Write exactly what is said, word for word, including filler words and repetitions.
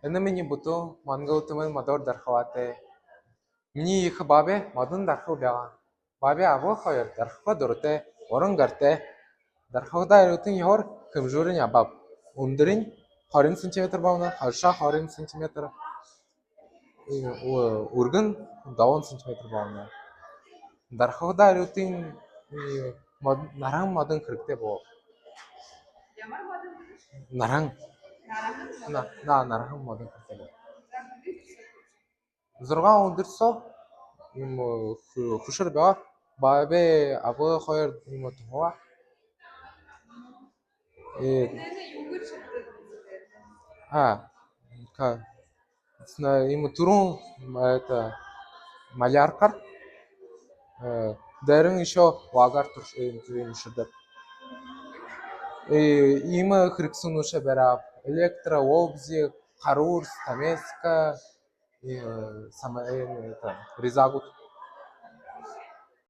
Энэ минии бүтэн монгол түмэн модоор дархалаатай. Минии ехэ баабай модон дархал байгаа. Баабай абгай хоёр дархалха дуратай, уран гартай. Дархалхадаа ариутан ёһоор хэмжүүрынь абааб. Үндэрынь хорин сантиметр болоно, хойшоо хорин сантиметр, э, ү-, үргэн долоон сантиметр болоно. Дархалхадаа ариутан, э, мод-, нарһан модон хэрэгтэй болоо. Нарһан. На, на, нарһан модон хэрэгтэй болоо. Зургаан үндэр соо юм, э, хү-, хүшэр байгаа. Баабай абгай хоёр юм тухай. Э, а, ка-, сна-, юм түрүүн, м, это, маляркаар, э, дээрэнь ещё лагаар турш-, э, юм шэдэг. Э, иимэ хэрэгсэлнүүдые баряаб. Электро, обзи, харуурс, стамеска, э, сама-, э, это, резагууд.